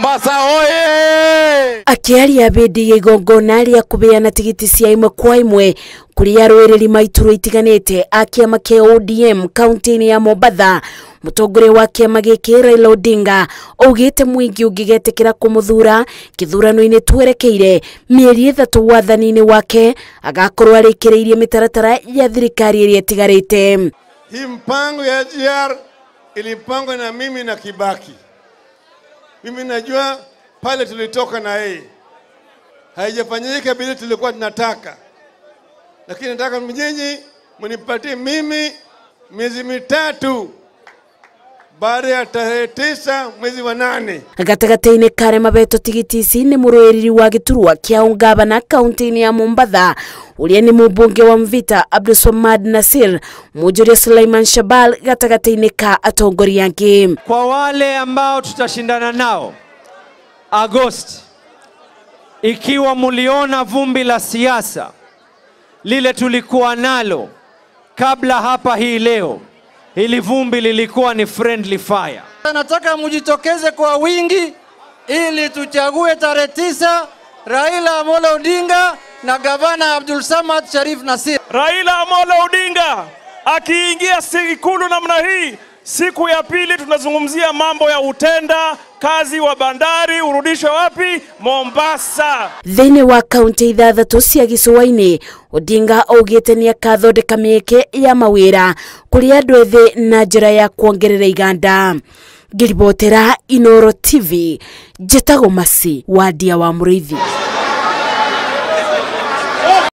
Mombasa oye! Akĩaria hĩndĩ ya igongona rĩa kũheana tigiti cia ĩmwe kwa ĩmwe kũrĩ arũĩrĩri maiturwa itiganĩte a kĩama kĩa ODM kaunti-inĩ ya Mombatha, mũtongoria wa kĩama gĩkĩ Raila Odinga augĩte mũingĩ ũngĩgetĩkĩra kũmũthura kĩthurano-inĩ twerekeire mĩeri 3 wathani-inĩ wake agakorwo arĩkĩrĩirie mĩtaratara ya thirikari ĩrĩa ĩtigarĩte. Hii mpango ya SGR ilipangwa na mimi na Kibaki. Mimi najua pale tulitoka na yeye. Haijafanyika vile tulikuwa tunataka. Lakini nataka nyinyi mnipatie mimi miezi 3 baada ya tarehe 9 mwezi wa 8. Gatagatĩ-inĩ ka arĩa mahetwo tigiti ici nĩ mũrũĩrĩri wa gĩturwa kĩa ũngavana kaunti-inĩ ya Mombatha ũrĩa nĩ mũmbunge wa Mvita Abdulswamad Nasir, Mũnjũria Suleiman Shabal gatagatĩ-inĩ ka atongoria angĩ. Kwa wale ambao tutashindana nao Agosti, ikiwa muliona vumbi la siasa lile tulikuwa nalo kabla hapa hii leo, hili vumbi lilikuwa ni friendly fire. Nataka mujitokeze kwa wingi ili tuchague tarehe 9 Raila Amolo Odinga na gavana Abdul Samad Sharif Nasir. Raila Amolo Odinga akiingia Ikulu namna hii, siku ya pili tunazungumzia mambo ya utenda kazi wa bandari urudishwe wapi? Mombasa. Thĩinĩ wa kaunti 6 cia gĩcũa-inĩ, Odinga augĩte nĩakathondeka mĩeke ya mawĩra kũrĩ andũ ethĩ na njĩra ya kuongerera iganda. Ngĩribotera Inooro TV, njĩtagwo Mercy Wandia wa Mũrĩithi.